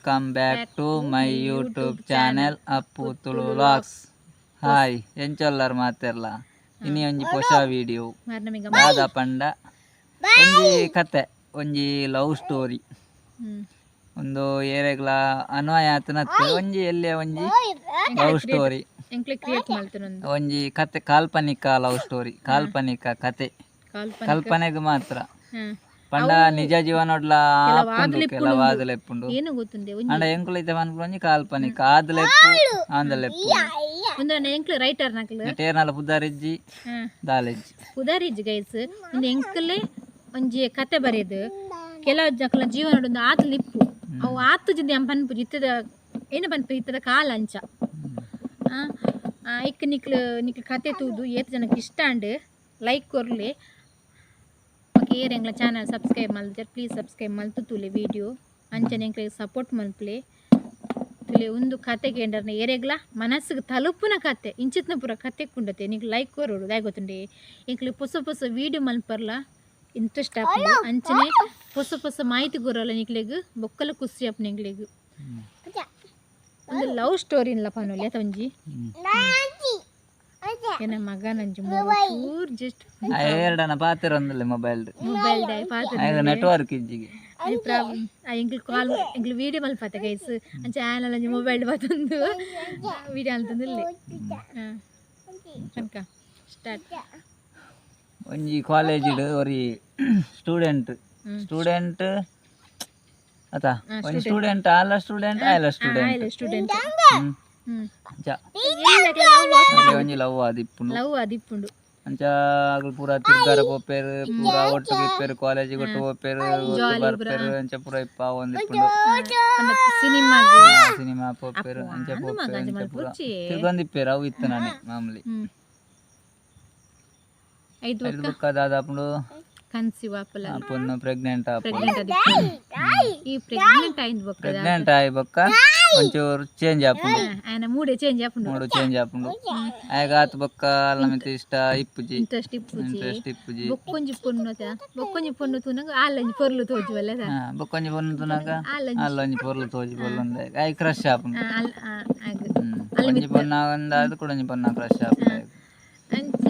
Welcome back to my YouTube channel Appu Tulu vlogs. Hi, ಎಂಚೊಲ್ಲರ್ ಮಾತೆರ್ಲ ಇನಿ ಒಂಜಿ ಪೊಸ ವಿಡಿಯೋ ದಾದ ಪಂಡ ಒಂಜಿ ಕತೆ, ಒಂಜಿ ಲವ್ ಸ್ಟೋರಿ, ಒಂದು ಏರೆಗ್ಲ ಅನ್ವಯ ಆತನತ್ತೆ ಒಂಜಿ ಎಲ್ಲೆ ಒಂಜಿ ಲವ್ ಸ್ಟೋರಿ, ಒಂಜಿ ಕತೆ, ಕಾಲ್ಪನಿಕ ಲವ್ ಸ್ಟೋರಿ, ಕಾಲ್ಪನಿಕ ಕತೆ, ಕಲ್ಪನೆಗೆ ಮಾತ್ರ ಪಂಡ ನಿಜ ಜೀವನೊಡ್ಲ ಕೆಲವಾದಲೆಪ್ಪುಂಡು. ಅಂಡ ಎಂಕುಲು ಇತ್ತೆ ಪನ್ಪುನ ಒಂಜಿ ಕಾಲ್ಪನಿಕ ಆದಲೆಪ್ಪು ಆಂದಲೆಪ್ಪು ಟೇರ್ನಲ ಪುದಾರಿಜ್ಜಿ ದಾಲೆಜ್ಜಿ ಪುದಾರಿಜ್ಜಿ ಗೈಸ್. ಒಂದು ಎಂಕುಲೆ ಒಂಜಿ ಕತೆ ಬರೆದು ಕೆಲವು ಜಕ್ಲ ಜೀವನಡ್ ಒಂದು ಆತಲಿಪ್ಪು ಅವು ಆತು ಜಿಂದ ಪನ್ಪುಜಿ ಇತ್ತದ ಏನು ಪನ್ಪು ಇತ್ತದ ಕಾಲ ಅಂಚ ಇಕ್ ನಿಕ್ಲು ನಿಕ್ಲು ಕತೆ ತೂದು ಏತ್ ಜನಕ್ಕೆ ಇಷ್ಟ ಅಂಡ್ ಲೈಕ್ ಕೊರ್ಲಿ. ಓಕೆ, ಏರ್ ಎಂಗ್ಲ ಚಾನಲ್ ಸಬ್ಸ್ಕ್ರೈಬ್ ಮಲ್ತಾರೆ ಪ್ಲೀಸ್ ಸಬ್ಸ್ಕ್ರೈಬ್ ಮಲ್ತು ತೂಲೆ ವೀಡಿಯೋ ಅಂಚನೆ ಎಂಕ್ಲೆಗ್ ಸಪೋರ್ಟ್ ಮಲ್ಪಲೆ ತುಲೆ. ಒಂದು ಕತೆ ಕೇಂದ್ರನ ಏರೆಗ್ಲ ಮನಸ್ಸಿಗೆ ತಲುಪುನ ಕತೆ ಇಂಚಿತ್ನ ಪೂರ ಕತೆ ಕುಂಡತೆ ನಿಕ್ಲು ಲೈಕ್ ಕೊರೋಡು ದಾಯ ಗೊತ್ತುಂಡೆ ಎಂಕ್ಲು ಪೊಸ ಪೊಸ ವೀಡಿಯೋ ಮಲ್ಪರ್ಲ ಇಂಟ್ರೆಸ್ಟ್ ಆಪುಂಡು. ಅಂಚನೆ ಪೊಸ ಪೊಸ ಮಾಹಿತಿ ಕೊರಲ್ಲ ನಿಕ್ಲೆಗ್ ಬೊಕ್ಕಲ ಖುಷಿ ಆಪುಂಡು ಎಂಕ್ಲೆಗ್. ಒಂದು ಲವ್ ಸ್ಟೋರಿ ಇಲ್ಲ ಪನೊಲಿ ಅತ ಒಂಜಿ ಏನ ಮಗನಂಜಿ ಚೂರ್ ಜಸ್ಟ್ ಎರಡನ ಪಾತೆರೊಂದುಲ್ಲೆ ಮೊಬೈಲ್ ಮೊಬೈಲ್ ಡೈ ಪಾತೆರ ನೆಟ್ವರ್ಕ್ ಇಜ್ಜಿಗೆ ಎಂಕ್ಲು ಕಾಲ್ ಎಂಕ್ಲು ವೀಡಿಯೋ ಮಲ್ಪತ್ತೆ ಗೈಸ್. ಅಂಚ ಆನಲ ಒಂಜಿ ಮೊಬೈಲ್ ಬತ್ತೊಂದು ವೀಡಿಯೋ ಅಂತಂದಿಲ್ಲೆ ಕನಕ ಸ್ಟಾರ್ಟ್. ಒಂಜಿ ಕಾಲೇಜಿಡ್ ಒರಿ ಸ್ಟೂಡೆಂಟ್ ಸ್ಟೂಡೆಂಟ್ ಅತ ಒಂಜಿ ಸ್ಟೂಡೆಂಟ್ ಆಲ ಸ್ಟೂಡೆಂಟ್ ಆಲ ಸ್ಟೂಡೆಂಟ್ ಸ್ಟೂಡೆಂಟ್ ಒಂಜಿ ಲವ್ ಆದಿಪ್ಪುಂಡು ಲವ್ ಆದಿಪ್ಪುಂಡು. ಅಂಚ ಅಗಲ್ ಪೂರ ತಿರ್ಗಾರ ಪೋಪೇರು, ಪೂರ ಒಟ್ಟುಗು ಇಪ್ಪೇರು, ಕಾಲೇಜಿಗೆ ಒಟ್ಟು ಪೋಪೇರು, ಬರ್ಪೇರು, ಅಂಚ ಪೂರ ಇಪ್ಪ ಒಂದಿಪ್ಪುಂಡು. ಸಿನಿಮಾ ಸಿನಿಮಾ ಪೋಪೇರು, ಅಂಚ ಪೋಪೇರು, ಅಂಚ ಪೂರ ತಿರ್ಗೊಂದಿಪ್ಪೇರು. ಅವು ಇತ್ತು ನಾನೇ ಮಾಮೂಲಿ. ಐದು ಬುಕ್ಕ ದಾದಾಪುಂಡು ಕನ್ಸೀವ್ ಆಪುಲ ಪೊನ್ನು ಪ್ರೆಗ್ನೆಂಟ್ ಆಪುಂಡು. ಈ ಪ್ರೆಗ್ನೆಂಟ್ ಆಯಿಂದ್ ಬೊಕ್ಕ ಪ್ರೆಗ್ನೆಂಟ್ ಆಯಿ ಬೊಕ್ಕ ಒಂಚೂರು ಚೇಂಜ್ ಆಪುಂಡು, ಆಯನ ಮೂಡೆ ಚೇಂಜ್ ಆಪುಂಡು, ಮೂಡು ಚೇಂಜ್ ಆಪುಂಡು. ಆಯಗ ಆತ್ ಬೊಕ್ಕ ಅಲ್ಲ ಮಿತ್ ಇಷ್ಟ ಇಪ್ಪುಜಿ, ಇಂಟ್ರೆಸ್ಟ್ ಇಪ್ಪುಜಿ, ಇಂಟ್ರೆಸ್ಟ್ ಇಪ್ಪುಜಿ. ಬೊಕ್ಕೊಂಜಿ ಪೊನ್ನು ಬೊಕ್ಕೊಂಜಿ ಪೊನ್ನು ತೂನಗ ಆಲಂಜಿ ಪೊರ್ಲು ತೋಜುವಲ್ಲ, ಬೊಕ್ಕೊಂಜಿ ಪೊನ್ನು ತೂನಗ ಆಲಂಜಿ ಪೊರ್ಲು ತೋಜಿ ಪೊರ್ಲು ಆಯ್ ಕ್ರಶ್ ಆಪುಂಡು. ಒಂಜಿ ಪೊನ್ನ ಒಂದಾದ್ ಕುಡೊಂಜಿ ಪೊನ್ನ ಕ್ರಶ್ ಆಪುಂಡು. ಅಂಚ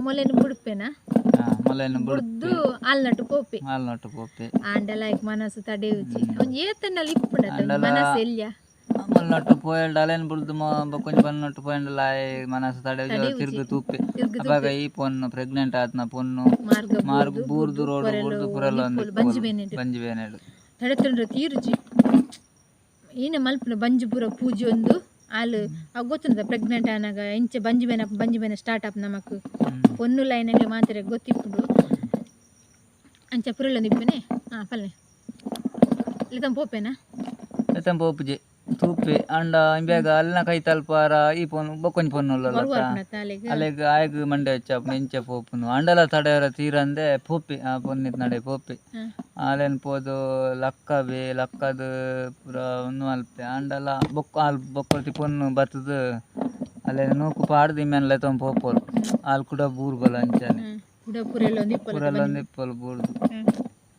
ಮೊಲೆನ್ ಬುಡ್ಪೇನ ಮೊಲೆನ್ ಬುಡ್ದು ಆಲ್ನಟ್ಟು ಪೋಪೆ, ಆಲ್ನಟ್ಟು ಪೋಪೆ. ಆಂಡ ಲೈಕ್ ಮನಸ್ಸು ತಡೆಯುಜಿ ಒಂಜಿ ಏತನಲ್ಲಿ ಇಪ್ಪುಂಡತ ಮನಸ್ಸು ಎಲ್ಯ ಮೊಲ್ನಟ್ಟು ಪೋಯಲ್ಡ ಅಲೆನ್ ಬುಡ್ದು ಬೊಕ್ಕೊಂಜಿ ಪೊನ್ನಟ್ಟು ಪೋಯಂಡಲ ಮನಸ್ಸು ತಡೆಯುಜಿ, ತಿರ್ಗು ತೂಪೆ. ಅವಾಗ ಈ ಪೊನ್ನು ಪ್ರೆಗ್ನೆಂಟ್ ಆತ್ನ ಪೊನ್ನು ಮಾರ್ಗ ಬೂರ್ದು ರೋಡ್ ಬೂರ್ದು ಪುರಲ್ಲ ಬಂಜಿ ಬೇನೆಡು ತಡೆತಂಡ್ರೆ ತೀರುಜಿ. ಏನ ಮಲ್ಪುನ ಬಂಜಿ ಪೂರ ಪೂಜೆ ಒಂದು ಆಲು ಅವು ಗೊತ್ತುಂದ ಪ್ರೆಗ್ನೆಂಟ್ ಆನಾಗ ಇಂಚ ಬಂಜಿ ಬೇನ ಬಂಜಿ ಬೇನ ಸ್ಟಾರ್ಟ್ ಆಪ್ ನಮಕ್ ಪೊನ್ನು ಲೈನ್ ಮಾತ್ರ ಗೊತ್ತಿಪ್ಪುಂಡು. ಅಂಚ ಪುರಲ್ಲ ನಿಪ್ಪನೆ ಹಾಂ ಪಲ್ಲೆ ಲಿತಂ ಪೋಪೇನಾ ಲಿತಂ ಪೋಪುಜಿ ತೂಪೆ. ಅಂಡ ಇಂಬೇಗ ಅಲ್ಲಿನ ಕೈ ತಲ್ಪಾರ ಈ ಪೊನ್ನು ಬೊಕ್ಕೊಂಜಿ ಪೊನ್ನು ಅಲೆಗ್ ಆಯಗ್ ಮಂಡೆ ಹೆಚ್ಚಾಪುನು ಇಂಚ ಪೋಪುನು. ಅಂಡಲ ತಡೆಯರ ತೀರಂದೆ ಪೋಪೆ, ಆ ಪೊನ್ನಿತ್ ನಡೆ ಪೋಪೆ. ಆಲೆನ್ ಪೋದು ಲಕ್ಕಬೆ ಲಕ್ಕದ ಪೂರ ಒಂದು ಮಲ್ಪೆ. ಅಂಡಲ ಬೊಕ್ಕ ಆಲ್ ಬೊಕ್ಕೊರ್ತಿ ಪೊನ್ನು ಬತ್ತದು ಅಲ್ಲೇನ ನೂಕು ಪಾಡ್ದು ಇಮ್ಮೆನ್ ಲೆತೊಂದು ಪೋಪೋಲು. ಆಲ್ ಕೂಡ ಬೂರ್ಬಲ ಅಂಚನೆ ಪುರಲ್ಲೊಂದು ಇಪ್ಪೊಲು ಬೂರ್ದು.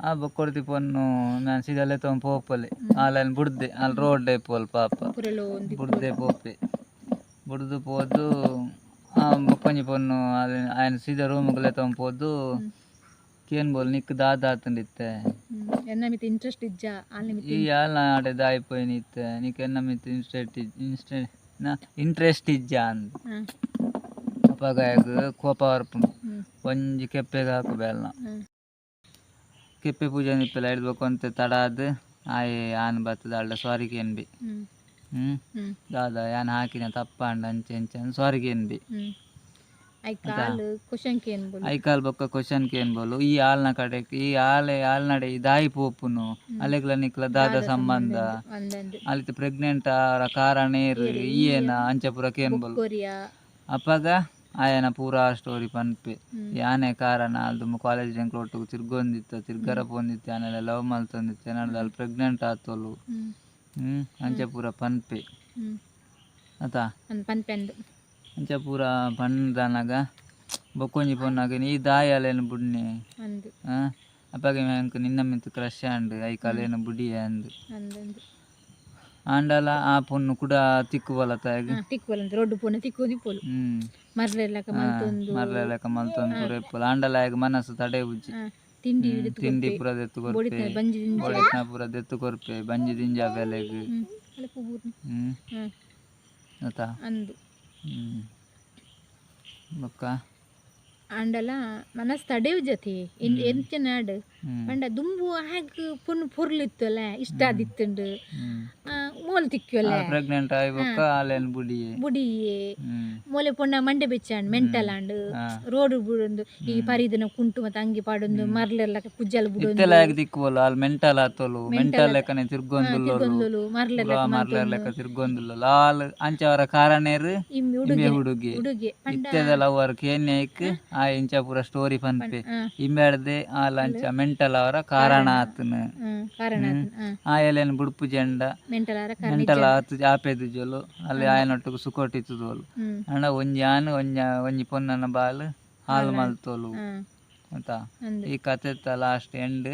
ಆ ಬೊಕ್ಕೊರ್ತಿ ಪೊನ್ನು ನಾನು ಸೀದಾ ಲೆತೊಂದು ಪೋಪೊಲೆ. ಆಲೆನ್ ಬುಡ್ದೆ ಆಲ್ ರೋಡ್ ಇಪ್ಪೊಲು ಪಾಪ ಬುಡ್ದೆ ಪೋಪೆ. ಬುಡ್ದು ಪೋದು ಆ ಬೊಕ್ಕೊಂಜಿ ಪೊನ್ನು ಆಲೆ ಆಯನ ಸೀದಾ ರೂಮ್ಗೆ ಲೆತೊಂದು ಪೋದು ಕೇನ್ಬೋಲ್ ನಿಕ್ ದಾದ ಆತುಂಡಿತ್ತೆ ಎನ್ನ ಮಿತ್ ಇಂಟ್ರೆಸ್ಟ್ ಇಜ್ಜ ಈ ಆಲ್ನ ಆಡೆ ದಾಯಿ ಪೋಯಿನಿ ಇತ್ತೆ ನಿಕ್ ಎನ್ನ ಮಿತ್ ಇಂಟ್ರೆಸ್ಟ್ ಇಜ್ಜ ಅಂದ್. ಅಪಗ ಆಯಗ್ ಕೋಪ ಬರ್ಪುಂಡು. ಒಂಜಿ ಕೆಪ್ಪೆಗೆ ಹಾಕುಬೆ ಅಲ್ನ ಕೆಪ್ಪೆ ಪೂಜೆ ನಿಪ್ಪೆಲ್ಲ ಹಿಡ್ಬೇಕು ಅಂತ ತಡಾದ್ ಆಯೆ ಆನ್ ಬತ್ತದ ಅಳ್ಳ ಸಾರಿ ಕೇನ್ಬಿ. ದಾದಾ ಯಾನ್ ಹಾಕಿನ ತಪ್ಪಾಂಡ ಅಂಚೆ ಅಂಚೆ ಸಾರಿ ಕೇನ್ಬಿ. ಐಕಾಲ್ ಬೊಕ್ಕ ಕ್ವಶನ್ ಕೇನ್ಬೋಲು. ಈ ಆಲ್ನ ಕಡೆ ಈ ಆಲೆ ಆಲ್ನಡೆ ಈ ದಾಯಿ ಪೋಪುನು ಅಲೆಗ್ಲ ನಿಕ್ಲ ದಾದ ಸಂಬಂಧ ಅಲ್ಲಿತ್ ಪ್ರೆಗ್ನೆಂಟ್ ಆರ ಕಾರಣ ಏರು ಈ ಏನ ಅಂಚ ಪೂರ ಕೇನ್ಬೋಲು. ಅಪಗ ಆಯನ ಪೂರಾ ಸ್ಟೋರಿ ಪನ್ಪೆ. ಯಾನೆ ಕಾರಣ ಅಲ್ದು ಕಾಲೇಜ್ ಎಂಕ್ಲ ಒಟ್ಟುಗು ತಿರ್ಗೊಂದಿತ್ತ ತಿರ್ಗರ ಪೋಂದಿತ್ತೆ ಆನೆಲ್ಲ ಲವ್ ಮಲ್ತೊಂದಿತ್ತೆ ನಡ್ದು ಅಲ್ಲಿ ಪ್ರೆಗ್ನೆಂಟ್ ಆತೋಲು ಅಂಚ ಪೂರ ಪನ್ಪೆ ಅತಾ ಅಂಚ ಪೂರ ಪಂದನಾಗ ಬೊಕ್ಕೊಂಜಿ ಪೊನ್ನಾಗ ಈ ದಾಯಿ ಅಲೆನ್ ಬುಡ್ನೆ. ಅಪಗ ಎಂಕ್ ನಿನ್ನ ಮಿತ್ತು ಕ್ರಶ್ ಆಂಡ್ I ಕಲೇನ ಬುಡಿಯ ಅಂದ್ ಆಂಡಲ ಆ ಪೊಣ್ಣು ಕೂಡ ತಿಕ್ಕು ತಾಯಿಗೆ ತಿಕ್ಕುವಲ್ಲ ರೋಡ್ ಪೋನೆ ತಿಕ್ಕು ಪೋಲು ಮರ್ಲೆಲಕ ಮಲ್ತೊಂದು ಮರ್ಲೆಲಕ ಮಲ್ತೊಂದು ಪೂರ ಇಪ್ಪೊಲು ಆಂಡಲ ಆಯಗ್ ಮನಸ್ಸು ತಡೆ ಉಜ್ಜಿ ತಿಂಡಿ ತಿಂಡಿ ಪೂರ ದೆತ್ತು ಕೊರ್ಪೆ ಬೊಡಿತ್ನ ಪೂರ ದೆತ್ತು ಕೊರ್ಪೆ ಬಂಜಿ ದಿಂಜ ಬೆಲೆಗ್ ಆತಾ ಅಂದು ಬೊಕ್ಕ ಆಂಡಲ ಮನಸ್ಸು ತಡೆವು ಜೊತೆ ಎಂಚ ನಾಡು ಪಂಡ ದುಂಬು ಹಾಗ್ ಪೊಣ್ಣು ಪೊರ್ಲಿತ್ತಲ್ಲ ಇಷ್ಟ ಆದಿತ್ತುಂಡು ಮೋಲ್ ತಿಕ್ಕಿಯಲ್ಲ ಪ್ರೆಗ್ನೆಂಟ್ ಆಯಿ ಬೊಕ್ಕ ಆಲೆನ್ ಬುಡಿಯೆ ಬುಡಿಯೆ ಮೋಲೆ ಪೊಣ್ಣ ಮಂಡೆ ಬೆಚ್ಚಾಂಡ್ ಮೆಂಟಲ್ ಆಂಡ್ ರೋಡ್ ಬುಡೊಂದು ಈ ಪರಿದನ ಕುಂಟು ಮತ್ತೆ ಅಂಗಿ ಪಾಡೊಂದು ಮರ್ಲೆಲ್ಲ ಕುಜ್ಜಲ್ ಬುಡೊಂದು ಇತ್ತೆಲ ಆಗ್ ದಿಕ್ಕುವಲ್ಲ ಆಲ್ ಮೆಂಟಲ್ ಆತೊಲು ಮೆಂಟಲ್ ಲೆಕ್ಕನೆ ತಿರ್ಗೊಂದುಲ್ಲೊಲು ಮರ್ಲೆರ್ ಲೆಕ್ಕ ತಿರ್ಗೊಂದುಲ್ಲೊಲು ಆಲ್ ಅಂಚವರ ಕಾರಣೇರ್ ಇಂಬೆ ಹುಡುಗಿ ಹುಡುಗಿ ಇತ್ತೆದ ಲವರ್ ಕೇನ್ಯೈಕ್ ಆ ಇಂಚ ಪೂರ ಸ್ಟೋರಿ ಪನ್ಪೆ ಇಂಬೆಡ್ದೆ ಆಲ್ ಅಂಚ ಮೆಂಟಲ್ ಅವರ ಕಾರಣ ಆತನ ಆ ಎಲೆನ್ ಬುಡ್ಪು ಜೆಂಡ ಮೆಂಟಲ್ ಆತು ಆಪೆದುಜೊಲು ಅಲ್ಲಿ ಆಯನೊಟ್ಟುಗು ಸುಖೋಟಿತ್ತುದೋಲು ಅಂಡ ಒಂಜಿ ಆನ್ ಒಂಜಿ ಒಂಜಿ ಪೊನ್ನನ ಬಾಲ್ ಹಾಲು ಮಲ್ತೋಲು ಆತಾ ಈ ಕಥೆತ ಲಾಸ್ಟ್ ಎಂಡ್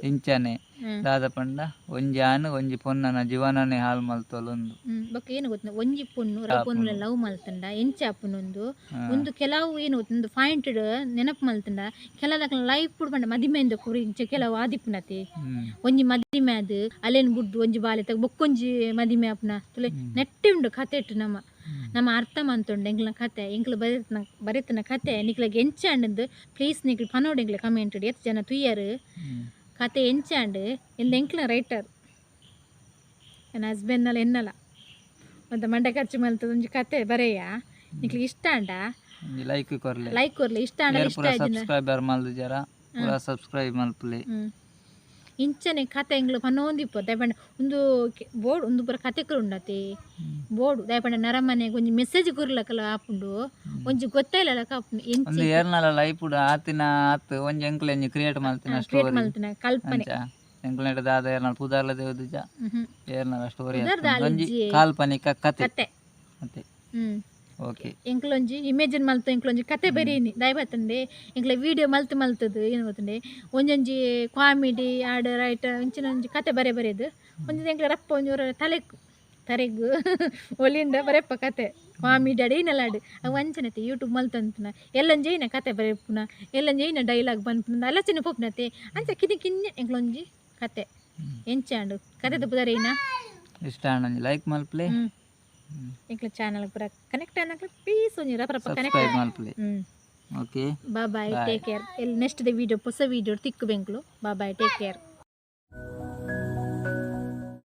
ಇಂಚನೆ ದಾದ ಪಂಡ ಒಂಜಿ ಆನ್ ಒಂಜಿ ಪೊನ್ನನ ಜೀವನನೇ ಹಾಳು ಮಲ್ತೋಲು ಉಂದು ಬೊಕ್ಕ ಏನು ಗೊತ್ತ ಒಂಜಿ ಪೊಣ್ಣು ಪೊಣ್ಣು ಲವ್ ಮಲ್ತಂಡ ಎಂಚ ಆಪುನೊಂದು ಒಂದು ಕೆಲವು ಏನು ಗೊತ್ತ ಪಾಯಿಂಟ್ ನೆನಪು ಮಲ್ತಂಡ ಕೆಲವು ಲೈಫ್ ಪಂಡ ಮದಿಮೆಂದ ಕುರಿ ಇಂಚ ಕೆಲವು ಆದಿಪ್ಪುನತೆ ಒಂಜಿ ಮದಿಮೆ ಅದು ಅಲ್ಲೇನು ಬುಡ್ಡು ಒಂಜಿ ಬಾಲೆ ತಗ ಬೊಕ್ಕೊಂಜಿ ಮದಿಮೆ ಆಪುನ ತುಲೆ ನೆಟ್ಟೆ ಉಂಡು ಕತೆ ಇಟ್ಟು ನಮ್ಮ ನಮ್ಮ ಅರ್ಥ ಮಂತುಂಡು ಎಂಕ್ಲ ಕತೆ ಎಂಕ್ಲ ಬರೆತನ ಬರೆತನ ಕತೆ ನಿಕ್ಲಗ್ ಎಂಚಾಂಡಂದು ಪ್ಲೀಸ್ ನಿಕ್ಲು ಪನೋಡು ಎಂಕ್ಲ ಕಮೆಂಟ್ ಎತ್ ಜನ ತುಯ್ಯರು ಕತೆ ಎಂಚಾಂಡು ಎಂದ ಎಂಕ್ಲ ರೈಟರ್ ನನ್ನ ಹಸ್ಬೆಂಡ್ನಲ್ಲ ಎನ್ನಲ್ಲ ಒಂದು ಮಂಡೆ ಖರ್ಚು ಮಲ್ತದ ಒಂಜಿ ಕತೆ ಬರೆಯ ನಿಕ್ಲಿಗೆ ಇಷ್ಟ ಅಂಡ ಲೈಕ್ ಕೊರ್ಲೆ ಲೈಕ್ ಕೊರ್ಲೆ ಇಷ್ಟ ಅಂಡ ಇಷ್ಟ ಸಬ್ಸ್ಕ್ರೈಬರ್ ಮಲ್ದು ಜರ ಪೂರ ಸಬ್ಸ್ಕ್ರೈಬ್ ಮಲ್ಪುಲೆ ಇಂಚನೆ ಕತೆ ಎಂಗ್ಲು ಪನೊಂದಿಪ್ಪು ದಯಪಂಡ ಒಂದು ಬೋರ್ಡ್ ಒಂದು ಪೂರ ಕತೆ ಉಂಡತಿ ಬೋರ್ಡು ದಯಪಂಡ ನರಮನೆಗೆ ಒಂಜಿ ಮೆಸೇಜ್ ಕೊರ್ಲಕಲ ಆಪುಂಡು ಒಂಜಿ ಗೊತ್ತಾಯಿಲ್ಲ ಆಪುಂಡು ಎಂಚ ಒಂದು ಏರ್ನಲ ಲೈಫ್ ಆತಿನ ಆತ್ ಒಂಜಿ ಎಂಕ್ಲೆ ಒಂಜಿ ಕ್ರಿಯೇಟ್ ಮಲ್ತಿನ ಸ್ಟೋರಿ ಮಲ್ತಿನ ಕಲ್ಪನೆ ಎಂಕ್ಲೆಟ ದಾದ ಏರ್ನಲ ಪುದಾರ್ಲ ದೇವದುಜ ಏರ್ನಲ ಸ್ಟೋರಿ ಒಂಜಿ ಕಾಲ್ಪನಿಕ ಕತೆ ಕತೆ ಕತೆ ಓಕೆ ಎಂಕ್ಲೊಂಜಿ ಇಮೇಜಿನ್ ಮಲ್ತು ಎಂಕ್ಲೊಂಜಿ ಕತೆ ಬರೀನಿ ದಯಬತ್ತಂಡೆ ಎಂಕ್ಲ ವೀಡಿಯೋ ಮಲ್ತು ಮಲ್ತದು ಏನು ಗೊತ್ತಂಡೆ ಒಂಜೊಂಜಿ ಕಾಮಿಡಿ ಆಡ್ ರೈಟ್ ಒಂಚಿನ ಒಂಜಿ ಕತೆ ಬರೆ ಬರೆದು ಒಂಜಿ ಎಂಕ್ಲ ರಪ್ಪ ಒಂಜಿ ತಲೆಕ್ ತರೆಗ್ ಒಲಿಂಡ ಬರೆಪ್ಪ ಕತೆ ಕಾಮಿಡಿ ಆಡ್ ಏನಲ್ಲ ಆಡು ಅವು ಅಂಚನತೆ ಯೂಟ್ಯೂಬ್ ಮಲ್ತಂತನ ಎಲ್ಲೊಂಜಿ ಏನ ಕತೆ ಬರೆಪುನ ಎಲ್ಲೊಂಜಿ ಏನ ಡೈಲಾಗ್ ಪನ್ಪುನ ಅಲಚನೆ ಪೋಪುನತೆ ಅಂಚ ಕಿನ್ನಿ ಕಿನ್ನಿ ಎಂಕ್ಲೊಂಜಿ ಕತೆ ಎಂಚಾಂಡು ಕತೆದ ಪುದರೇನ ಇಷ್ಟ ಒಂಜಿ ಲೈಕ್ ಮಲ್ಪುಲೆ ಎಂಕ್ಲ ಚಾನಲ್ ಪೂರ ಕನೆಕ್ಟ್ ಆನಕ್ಲ ಪ್ಲೀಸ್ ಒಂಜಿ ರಪ್ಪ ರಪ್ಪ ಕನೆಕ್ಟ್ ಸಬ್ಸ್ಕ್ರೈಬ್ ಮಲ್ಪುಲೆ okay bye bye take care ಎಲ್ಲಿ ನೆಕ್ಸ್ಟ್ the video ಹೊಸ ವೀಡಿಯೋ ತಿಕ್ಕು ಬೆಂಕ್ಲು ಬಾಯ್ ಬಾಯ್ ಟೇಕ್ ಕೇರ್.